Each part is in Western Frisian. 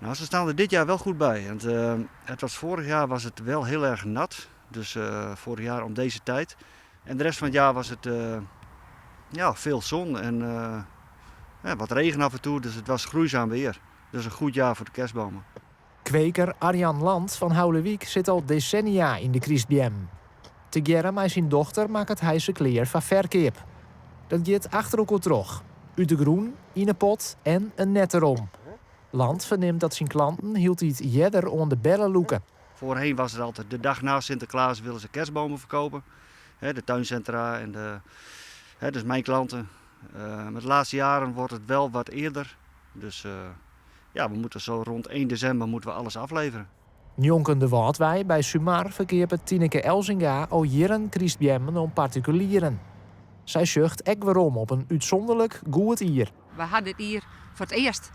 Nou, ze staan er dit jaar wel goed bij. Want het was, vorig jaar was het wel heel erg nat. Dus vorig jaar om deze tijd. En de rest van het jaar was het ja, veel zon en ja, wat regen af en toe. Dus het was groeizaam weer. Dus een goed jaar voor de kerstbomen. Kweker Arjan Land fan Haulerwyk sit al desennia yn de krystbeammen. Tegearre mei syn dochter makket hy se klear foar ferkeap. Dat giet achter elkoar troch. Ut de grûn, yn 'e pot en in net derom. Land fernimt dat syn klanten hieltyd earder oan de belle lûke. Voorheen was het altijd de dag na Sinterklaas willen ze kerstbomen verkopen. De tuincentra en de, dus mijn klanten. Maar de laatste jaren wordt het wel wat eerder. Dus ja, we moeten zo rond 1 december moeten we alles afleveren. Njonken de Wâldwei by Sumar ferkeapet Tineke Elzinga al jierren krystbeammen oan partikulieren. Sy sjocht ek werom op in útsûnderlik goed jier. We ha dit jier foar it earst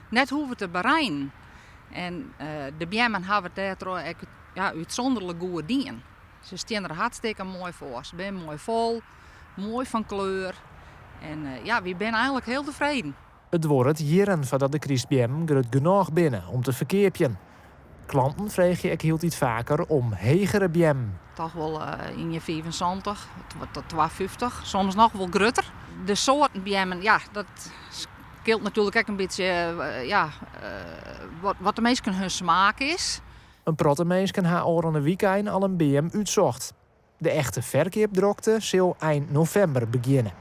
net hoeven te bereinen. En de beammen hawwe it dêrtroch ek ja, útsûnderlik goed dien. Se stean der hartstikke moai foar. Se binne moai fol, moai fan kleur. En ja, wy binne eigenlik hiel tefreden. It duorret jierren foardat de krystbeammen grut genôch binne om te ferkeapjen. Klanten freegje ek hieltyd faker om hegere beammen. Toch wol 1,75 tot 2,50, soms noch wol grutter. De soarten beammen, ja, dat skeelt natuerlik ek in bytsje ja, wat de minsken hun smaak is. In protte minsken ha ôfrûne wykein al in beam útsocht. De echte ferkeapdrokte sil ein novimber begjinne.